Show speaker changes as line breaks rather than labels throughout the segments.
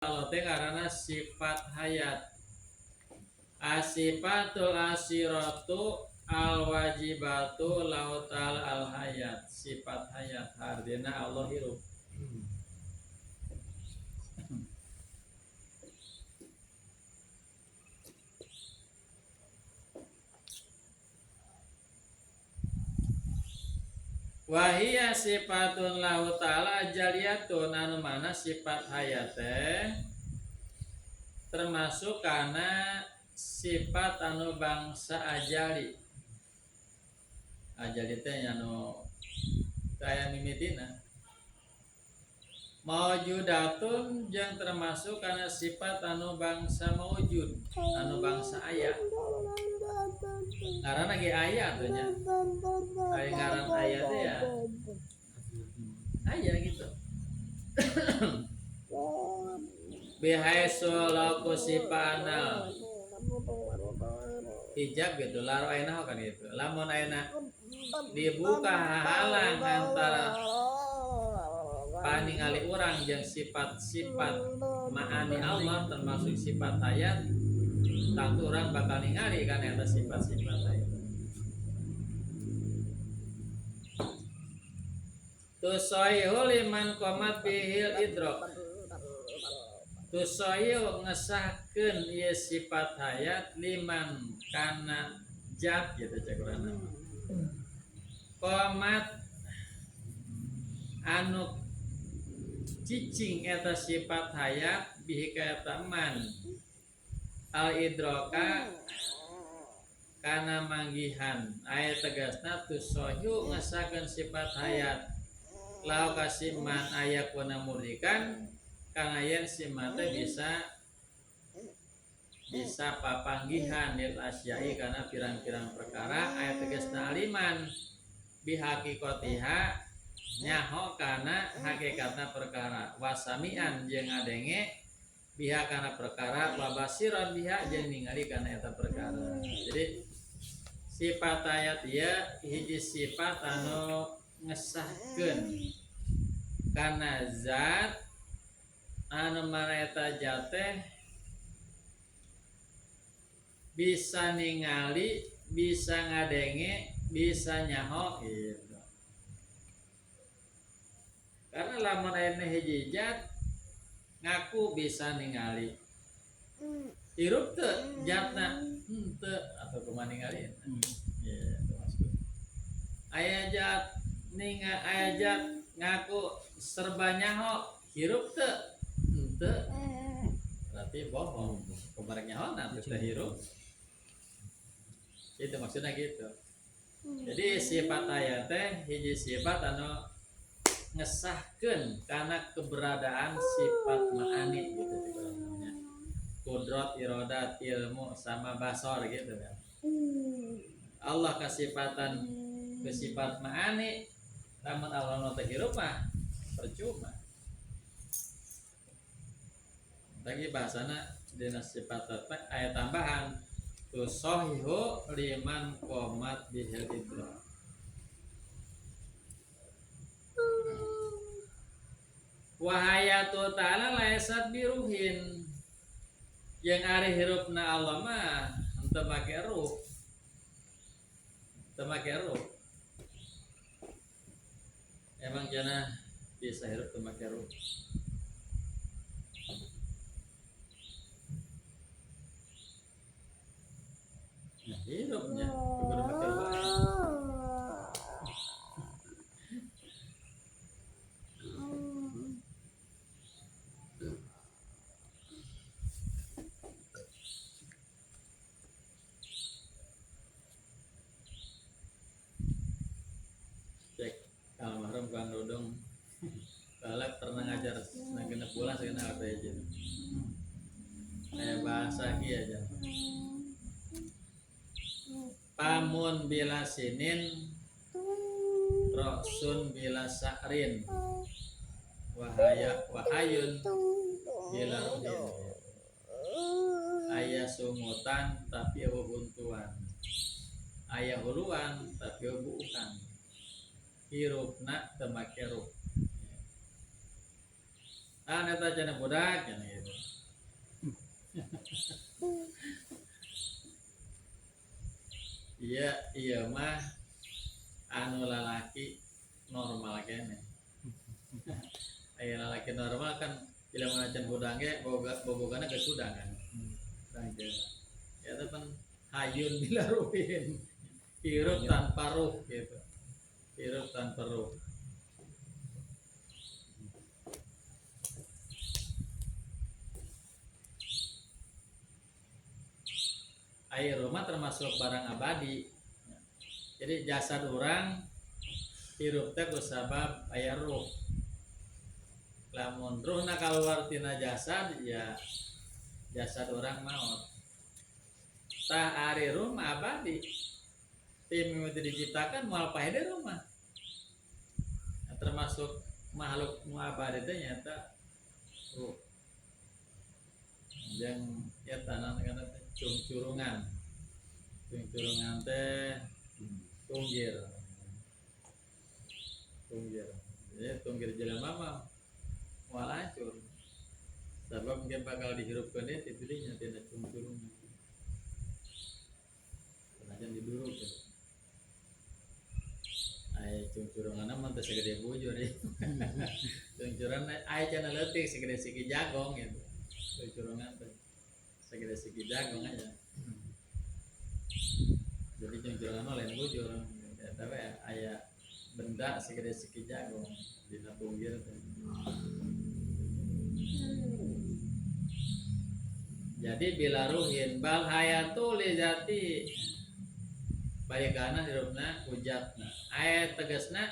Allah teh karena sifat hayat. Asifatul asiratu al wajibatu lautal al hayat. Sifat hayat artinya Allah hirup. Wahia sifatun lahu ta'ala ajaliyatun anu mana sifat hayat teh termasuk karena sifat anu bangsa ajali. Ajali teh anu kaya mimitina. Maujudatun jeung termasuk karena sifat anu bangsa maujud, anu bangsa aya. Ngaran lagi aya tuh nya. Aya ngaran aya teh ya. Aya gitu. Bihaisu laku sipanal hijab gitu, laro ayeuna kan gitu. Lamun ayeuna dibuka halang antara paningali urang jeung sifat-sifat maani Allah termasuk sifat hayat, tentu urang bakal ningali kana eta sifat-sifat hayat. Tusaihu liman qomat bihil idrok. Tusaihu ngesahkeun ieu sifat hayat liman kana jat gitu cek urang. Qomat anu cicing eta sifat hayat bihi ka eta man al idroka kana manggihan. Aya tegasna tusohyu ngesahkeun sifat hayat lau kasiman aya kuna murikan kana yen siman teh bisa papanggihan lil asyai kana pirang-pirang perkara. Aya tegasna aliman bihaqiqatiha nyaho kana hakikatna perkara, wasamian jeung ngadenge biha kana perkara, wabasiron biha jeung ningali kana eta perkara. Jadi sifat ayat ieu hiji sifat anu ngesahkeun kana zat anu mana eta zat teh bisa ningali, bisa ngadenge, bisa nyaho gitu. Karena lamun aya hiji zat ngaku bisa ningali, hirup teu zatna henteu atau kumaha ningali? Ya, itu maksud. Aya zat ninga, aya zat ngaku serba nyaho, hirup teu henteu, berarti bohong. Kumaha nyaho na teu hirup. Itu maksudnya gitu. Jadi sifat aya teh hiji sifat anu ngesahkeun karena keberadaan sifat ma'ani gitu namanya. Kudrat, irodat, ilmu sama basor gitu kan. Allah kasifatan kesifat ma'ani, lamun Allah nu teu hirup mah percuma. Lagi bahasana dina sifat teh aya tambahan tusohihu liman qomat bihil idrak. Wahayatu ta'ala laisat biruhin. Yang ari hirupna Allah mah henteu make ruh. Henteu make ruh. Emang jana bisa hirup teu make ruh. Nah, hirupnya kudu make ruh. Cek almarhum Kang Dodong balap pernah ngajar genep bulan segenap apa aja kayak bahasa ki aja. Pamun bila sinin, roksun bila sa'rin, wahaya wahayun bila ruhin. Ayah sungutan tapi huntuan, ayah huluan tapi buukan. Hirupna teu make ruh. Ah, eta cenah budak cenah gitu. Iya, iya mah anu lalaki normal kene. Aya lalaki normal kan bila mana can hudang ge bobogana geus hudang kan. Hudang jelema. Ya itu kan hayyun bila ruhin. Hirup tanpa ruh gitu. Hirup tanpa ruh. Air rumah termasuk barang abadi. Jadi jasad orang hirup teh kusabab aya ruh. Lamun ruhna kaluar tina jasad ya jasad orang maot. Tah ari ruh mah abadi. Tim mimiti diciptakan moal paeh deui ruh mah. Nah, termasuk makhluk nu abadi teh nyaeta ruh. Yang ya tanah kana teh cungcurungan. Cungcurungan teh tunggir. Tunggir. Jadi tunggir jelema mah moal hancur. Sabab mungkin bakal dihirupkeun deui ti dinya tina cungcurungan. Senajan diduruk gitu. Ai cungcurunganna mah teu sagede bujur ya. Cungcurungan ai cenah leutik sagede siki jagong gitu. Cungcurungan teh segede segi jagung aja. Jadi cungcurungan mah lain bujur. Ya, tapi aya benda segede segi jagung dina tunggir teh. Jadi bila ruhin bal hayatu li zati balikana hirupna hujatna. Aya tegasna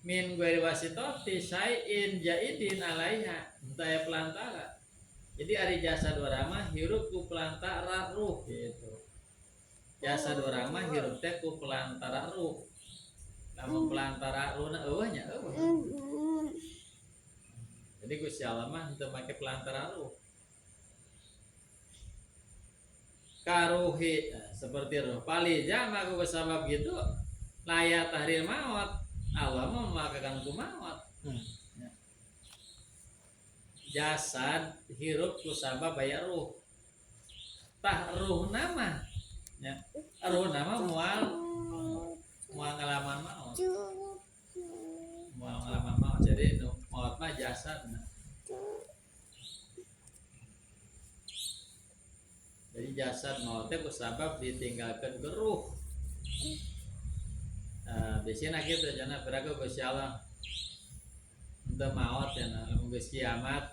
min ghairi wasitati syai'in jaidin alaiha henteu aya pelantara. Jadi ari jasad urang mah hirup ku pelantara ruh gitu. Jasad urang mah hirup teh ku pelantara ruh. Lamun pelantara ruhna eueuh nya eueuh. Jadi Gusti Allah mah henteu make pelantara ruh. Karuhi seperti ruh palija mah ku sabab gitu laya tahrir maut. Allah mah makakan ku maut. Jasad hirup ku sabab aya ruh. Tah ruh nama nya ruh nama moal moal ngalaman maut. Moal ngalaman maut. Jadi nu maut mah jasad. Jadi jasad maut teh ku sabab ditinggalkeun ke ruh. Nah, biasana kitu cenah piraku Gusti Allah henteu maot cenah lamun geus kiamat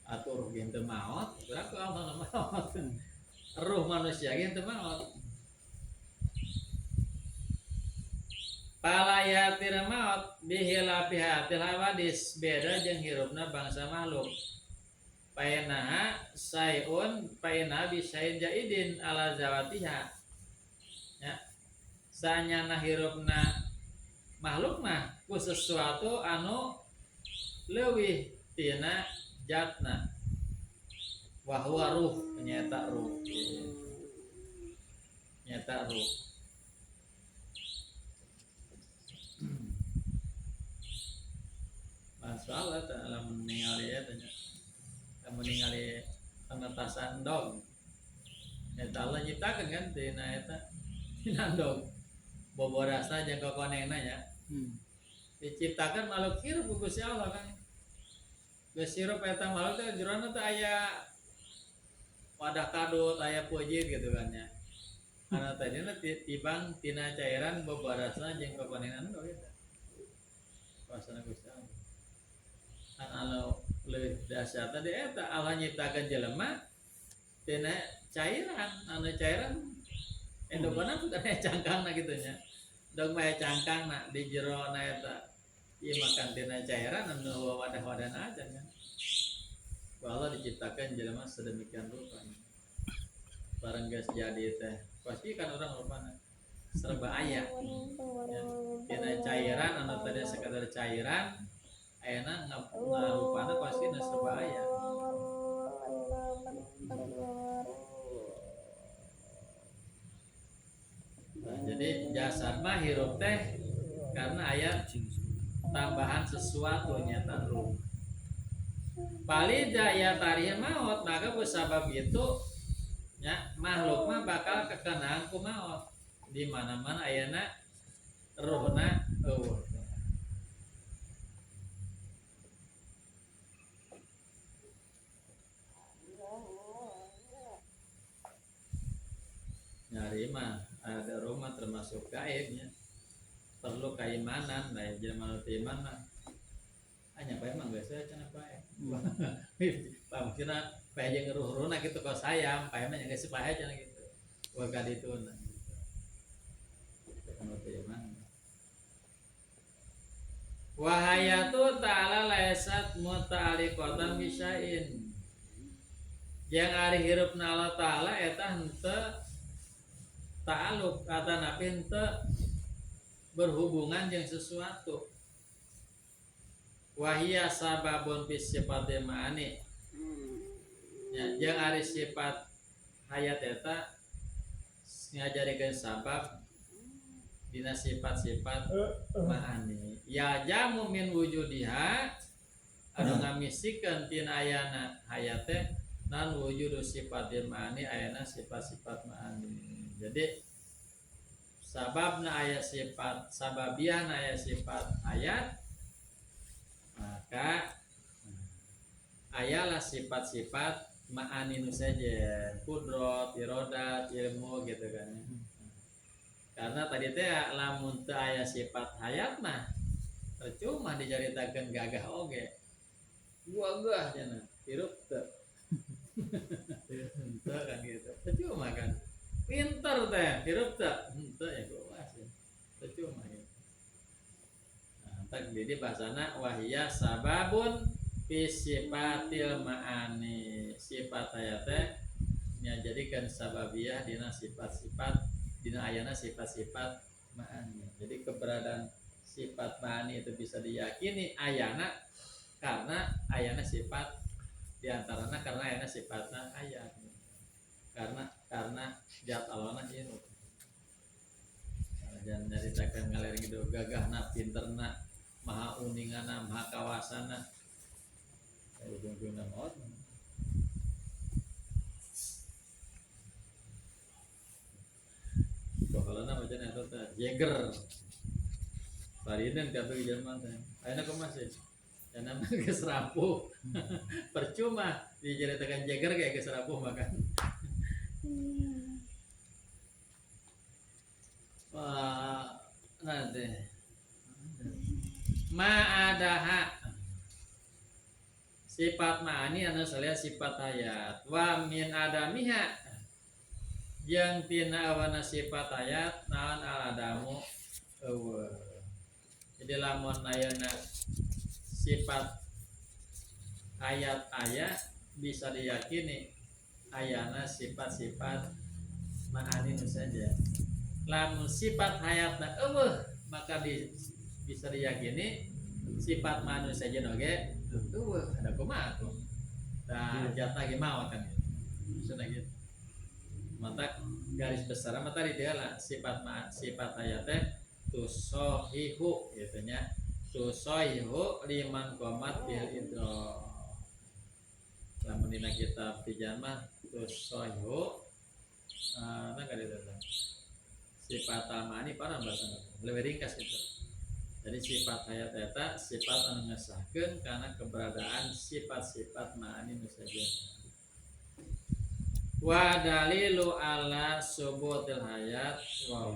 atuh ruh ge henteu maot, piraku Allah nu maot. Ruh manusia ge henteu maot. Palayatir maot bihilafihatil hawadis beda jeung hirupna bangsa makhluk. Paenaha sayun paenaha bisain jaidin ala zawatiha. Ya. Sanyana hirupna makhluk mah ku sesuatu anu leuwih tina jatna. Wa huwa ruh, nyata ruh. Nyata ruh. Masalah teh lamun ningali eta nya. Lamun ningali penetasan dog. Eta Allah nyiptakeun kan tina eta tina dog. Boborasna jeung kokonengna nya. Diciptakan makhluk hirup ku Gusti Allah kan. Geus hirup eta makhluk teh jerona teh aya wadah kadut, aya peujeut gitu kan nya. Karena tadina tibang tina cairan boborasna jeung kokonengna endog eta. Kuasana Gusti Allah. Kan anu leuwih dahsyat tadi eta Allah nyiptakeun jelema tina cairan, anu cairan endogona bukan aya cangkangna kitu nya. Dog mah aya cangkangna di jerona eta. Ieu makan tina cairan anu wadah-wadahna aja kan. Ku Allah diciptakan jelema sedemikian rupa. Bareng geus jadi teh pasti kan urang rupana serba aya. Ya. Tina cairan anu tadi sekadar cairan ayeuna ngarupana pasti na serba aya. Nah, jadi jasad mah hirup teh karena aya tambahan sesuatu nyata ruh. Palida ya tarih maut maka kusabab itu Ya, makhluk mah bakal kekenaan ku maot. Di mana-mana ayana ruhna eueuh. Nyari mah ada rumah termasuk gaibnya. Perlu keimanan, nah jelema nu teu iman mah hanya pae mah geus cenah pae. Pak maksudna pae jeung ruh-ruhna kitu kos hayam, pae mah geus pae cenah kitu. Wah ka dituna gitu. Nu teu iman. Wa hayatu ta'ala laysat muta'alliqatan bi syai'in. Jeung ari hirupna Allah Ta'ala eta henteu ta'alluq atanapi henteu berhubungan jeung sesuatu. Wahia sababun fi sifati ma'ani. Ya, jeung ari sifat hayat eta ngajarikeun sabab dina sifat-sifat ma'ani. Ya jamu min wujudiha anu ngamisikeun tina ayana hayat teh nan wujudu sifati ma'ani ayana sifat-sifat ma'ani. Jadi sababna aya sifat sababiah aya sifat hayat, maka ayalah sifat-sifat ma'ani nu saja, kudrot, irodat, ilmu gitu kan. Karena tadi teh lamun teu aya sifat hayat mah percuma dicaritakeun gagah oge. Gagah cenah, hirup teu. Henteu kan gitu. Percuma kan. Pinter teh, hirup teu? Henteu ya kuas ya. Percuma gitu. Nah, tak jadi bahasana wahia sababun fi sifatil ma'ani. Sifat hayat teh nyajadikeun sababiah dina sifat-sifat dina ayana sifat-sifat ma'ani. Jadi keberadaan sifat ma'ani itu bisa diyakini ayana karena ayana sifat diantarana karena ayana sifatna hayat. Karena jat alona hirup. Jangan nyaritakeun ngaler gitu gagahna pinterna maha uningana maha kawasana. Ujung-ujungna maot. Bahalana macam eta teh Jäger. Barineun kabeh jelema teh. Ayeuna kumaha sih? Cenah mah geus rapuh. Percuma diceritakan Jäger kayak geus rapuh makan. Wah, nanti. Ma'adaha sifat ma'ani anu salia sifat hayat. Wa min adamiha jeung tina awana sifat hayat naon aladamu eueuh. Jadi lamun ayana sifat hayat aya bisa diyakini ayana sifat-sifat ma'ani nu saja. Lamun sifat hayatna eueuh maka bisa diyakini sifat manusia saja oge eueuh ada kumaha tuh. Da jatah ge maot kan gitu. Maksudna gitu. Mata garis besar mah tadi dia lah sifat sifat hayat teh tusohihu gitu nya. Tusohihu liman qomat bil idra. Lamun dina kitab Tijan mah tusohihu nah ka ditu teh. Sifat ma'ani parah bahasana lebih ringkas gitu. Jadi sifat hayat eta sifat anu ngesahkeun kana keberadaan sifat-sifat ma'ani nu saja. Wa dalilu ala subutil hayat wa